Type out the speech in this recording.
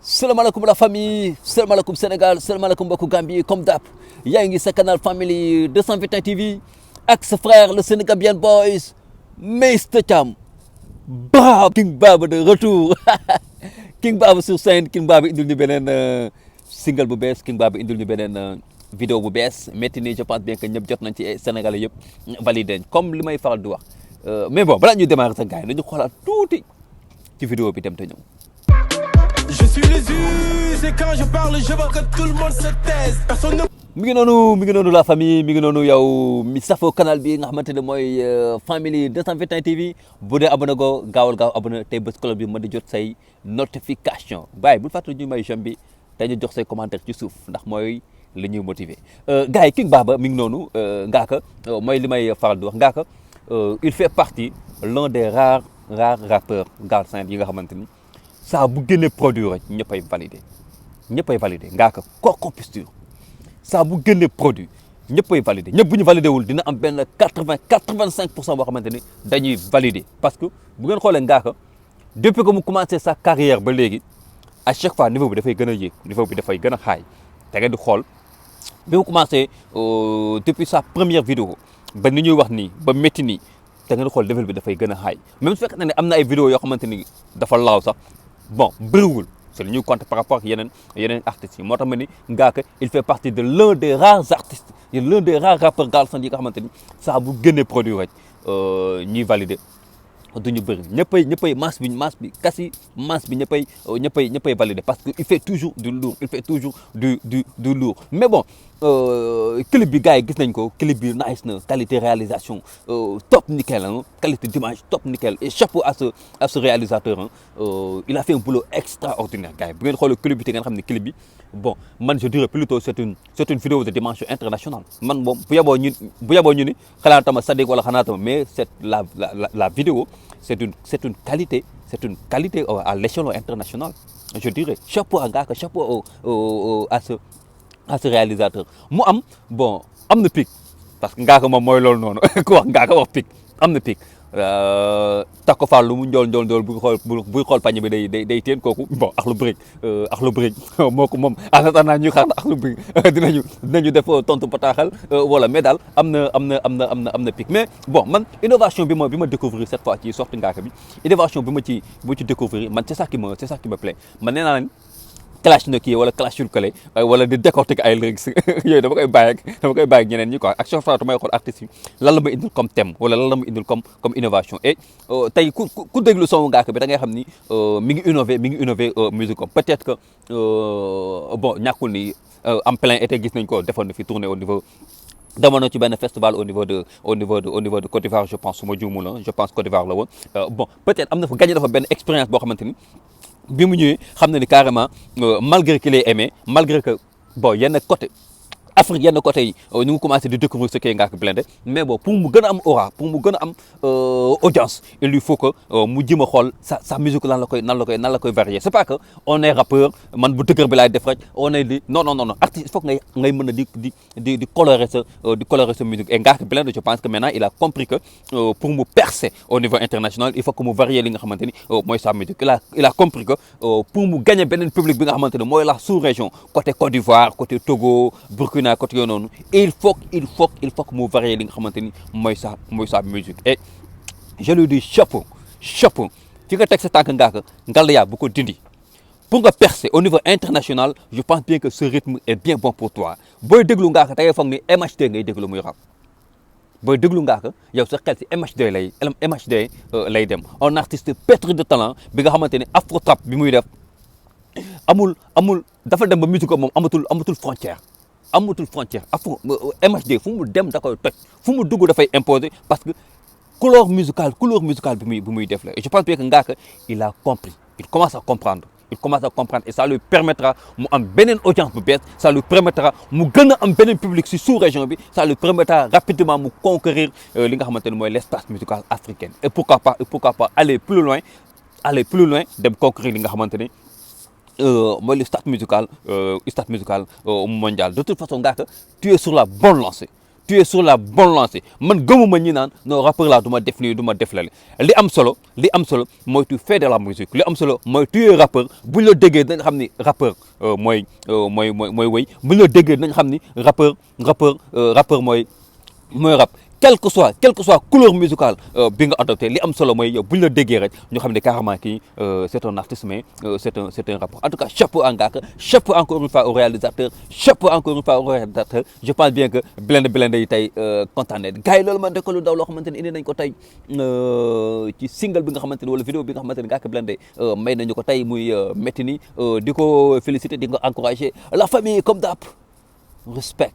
Salam alaikum la famille, salam alaikum Sénégal, salam alaikum beaucoup Gambie, comme d'hab. Y'a ngi sa canal Family 221 TV ak sa frère le Sénégambian Boys, Mr Thiam. Bah, King Baba de retour. King Baba sur scène, King Baba indil ñu beneen single bu bees, King Baba indil ñu beneen vidéo bu bees. Metti nii je pense bien que ñëpp jot nañ ci Sénégalais yëpp validé comme li may faral di wax. Mais bon, balaa ñuy démarrer sa gars yi nañu xoolaat tuuti ci vidéo bi dem te ñëw. Je suis les us et quand je parle, je veux que tout le monde se taise. Personne ne... mi ngi noonu la famille mi ngi noonu yow mi safoo canal bi nga xamante ne mooy Family 221 TV bu dee abonné go gaawal gaaw abonné tey bés cloche bi ma di jot say notification waaye bul fàttali ñu may j'aime bi tey ñu jox say commentaire ci suuf ndax mooy li ñuy motiver gars yi King Baba mi ngi noonu Ngaka mooy li may faral di wax Ngaka il fait partie l'un des rares rappeurs galsen yi nga xamante ni saa bu génnee produit rek ñëppay validé Ngaka quoi qu'on puisse dire saa bu génnee produit ñëppay validé ñëpp bu ñu validé wul dina am benn 85% boo xamante ni dañuy validé parce que bu ngeen xoolee Ngaka depuis que mu commencé sa carrière ba léegi à chaque fois niveau bi dafay gën a yéeg niveau bi dafay gën a xaay te ngeen di xool bi mu commencé depuis sa première vidéo ba ni ñuy wax nii ba métti nii te ngeen di xool level bi dafay gën a xaay même su fekkee ne am na ay vidéo yoo xamante ni dafa laaw sax bon bëriwul c'est le ñuy compter par rapport ak yeneen artistes yi moo tax ma ni Ngaka il fait partie de l'un des rares artistes et l'un des rares rappeurs galsen yi nga xamante ni saa bu génnee produit rek ñuy validé duñu bëri ñëppay masse bi kasi masse bi ñëppay validé parce que il fait toujours du lourd du lourd mais bon clip bi gars yi gis nañ ko clip bi nice na qualité réalisation top nickel hein, qualité d'image top nickel et chapeau à ce réalisateur hein, il a fait un boulot extraordinaire gars yi bu ngeen xoolee clip bi te ngeen xam ne clip bi bon man je dirais plutôt c'est une vidéo de dimension internationale man moom bu yaboo ñu ni xalaatama Sadik wala xanaatama mais c'est la vidéo c'est une qualité à l'échelon international je dirais chapeau à Ngaka chapeau à ce réalisateur mu am bon am na pic parce que Ngaka moom mooy loolu noonu ku wax Ngaka wax pic am na pic takko fall lu mu njool buy xool pañe bi day teen kooku bon ak lu bëri moo ko moom asatana ñuy xaar ak lu bëri dinañu def tontu pataaxal voilà mais daal am na pic mais bon man innovation bi ma découvrir cette fois ci sorti Ngaka bi innovation bi ma ci découvrir man c'est ça qui me plaît man nee naa leen clash na kii wala clash ul kale wala di décortiquer ay lyrics yooyu dama koy bàyyi ak ñeneen ñi quoi ak chaque fois may xool artistes yi lan la ma indil comme thème wala lan la ma indil comme innovation et tey ku déglu son Ngaka bi da ngay xam ni mi ngi innové musique am peut-être que bon ñàkkul ni en plein été gis nañ ko defoon na fi tournée au niveau demoon na ci benn festival au niveau de Côte d'Ivoire je pense su ma juumul la je pense Côte d'Ivoire la woon bon peut-être am na fa gagné dafa benn expérience boo xamante ni bi mu ñëwee xam na ni carrément malgré qu'il est aimé malgré que bon yenn côté Afrique yenn côté yi ñu ngi commencé di découvrir ce qu'est Ngaka blindé mais bon pour mu gën a am aura pour mu gën a am audience il lui faut que mu jëm a xool sa musique nan la koy varier c'est pas que on est rappeur man bu dëgër bi laay def rek on est di non artiste il faut que ngay mën a di colorer sa musique et Ngaka blindé je pense que maintenant il a compris que pour mu percer au niveau international il faut que mu varier li nga xamante ni mooy sa musique il a compris que pour mu gagner beneen public bi nga xamante ni mooy la sous-région côté Côte d'Ivoire côté Togo Burkina côté yooyu noonu il faut que mu varier li nga xamante ni mooy sa musique et je lui dis chapeau fi nga teg sa tànk Ngaka ngal yaa bu ko dindi pour nga percer au niveau international je pense bien que ce rythme est bien bon pour toi booy déglu Ngaka da ngay foog ni MHD ngay déglu muy rap booy déglu Ngaka yow sa xel ci MHD lay dem un artiste pétri de talent bi nga xamante ni afro trap bi muy def amul dafa dem ba musique moom amatul frontière afro MHD fu mu dem da koy toj fu mu dugg dafay imposer parce que couleur musicale bi muy def la et je pense bien que Ngaka il a compris il commence à comprendre et ça lui permettra mu am beneen audience bu bees ça lui permettra mu gën a am beneen public ci sous-région bi ça lui permettra rapidement mu conquérir li nga xamante ne mooy l'espace musical africain et pourquoi pas aller plus loin dem conquérir li nga xamante ne mooy le stade musical mondial de toute façon Ngaka tu es sur la bonne lancée tu es sur la bonne lancée man gëmuma ñi naan non rappeur laa du ma def nii du ma def lale li am solo mooy tu fais de la musique li am solo mooy tu es rappeur buñ la déggee dañ xam ni rappeur mooy wéy buñ la déggee dañ xam ni rappeur mooy rap quelle que soit couleur musicale bi nga adopté li am solo mooy yow buñ la déggee rek ñu xam ne carrément kii c'est un artiste mais c'est un rappeur en tout cas chapeau à Ngaka chapeau encore une fois au réalisateur je pense bien que blindé yi tey kontaan nañ gars yi loolu man deko lu daw loo xamante ne indi nañ ko tey ci single bi nga xamante ne wala vidéo bi nga xamante ne Ngaka blindé may nañu ko tey muy Metti ni di ko féliciter di nga encourager la famille comme d'hab respect